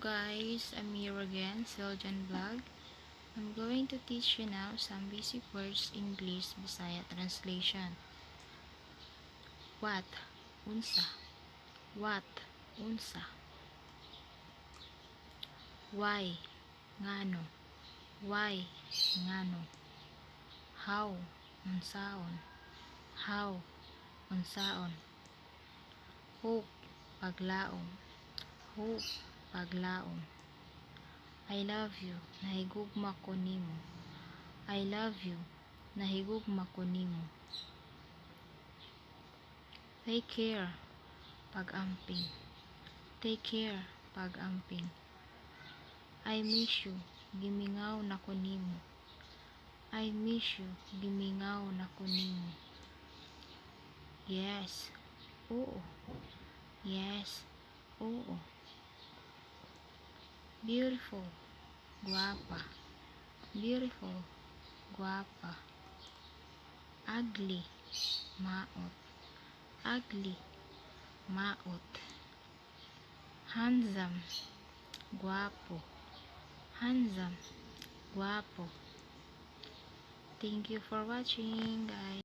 Guys, I'm here again, Siljan Vlog. I'm going to teach you now some basic words, English Bisaya translation. What? Unsa. What? Unsa. Why? Ngano. Why? Ngano. How? Unsaon. How? Unsaon. Hope. Paglaom. Hope. Paglaom. I love you. Nahigugma ko nimo. I love you. Nahigugma ko nimo. Take care. Pag-amping. Take care. Pag-amping. I miss you. Gimingaw na ko nimo. I miss you. Gimingaw na ko nimo. Yes. Oo. Yes. Oo. Beautiful. Guwapa. Beautiful. Guwapa. Ugly. Maot. Ugly. Maot. Handsome. Guwapo. Handsome. Guwapo. Thank you for watching, guys.